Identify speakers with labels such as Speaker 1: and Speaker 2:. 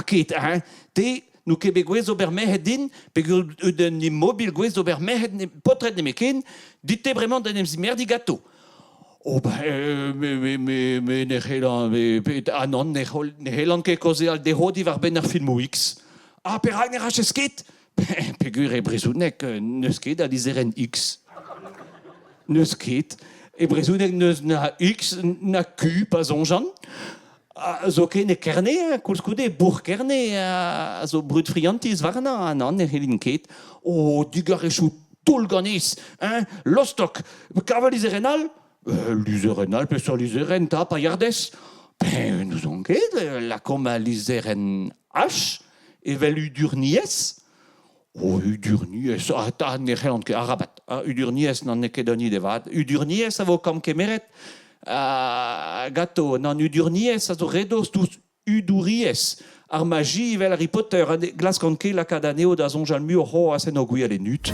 Speaker 1: Ha ket, hein, te, n'out ket bet gouest d'ober merc'hed din, peogwir out un immobil gouest d'ober merc'hed ne, paotred nemetken, dit-te bremañ d'en em zimerdiñ ganto. Oh ben, euh, me, me, me, me ne c'hellan, me, pe, ah non, ne, ne c'hellan ket kaozeal dezho diwar-benn ar filmoù X. Ah, perak ne rachez ket? Peogwir e brezhoneg n'eus ket a lizherenn X. N'eus ket. E brezhoneg n'eus na X na Q pa soñjan. Zoken e Kerne, koulskoude, bourc'h Kerne a zo brud friantiz warnañ, ha nann, ne c'hellin ket. O, digarezioù toull ganez, hein, lostok, kav ul lizherenn all? Lizherenn all, peseurt lizherenn 'ta, pailhardez? Ben, n'ouzon ket, lakaomp al lizherenn H, evel hudurniezh. O, hudurniezh, ah, ta, ne c'hellan ket, arabat. Ah, hudurniezh, n'en eo ket un ide vat. Hudurniezh a vo kammkemeret ganto. Nann, hudurniezh a zo redost ouzh hudouriezh. Ar maji evel Harry Potter, ha ne glaskan ket lakaat anezho da soñjal muioc'h c'hoazh en o gwir enut.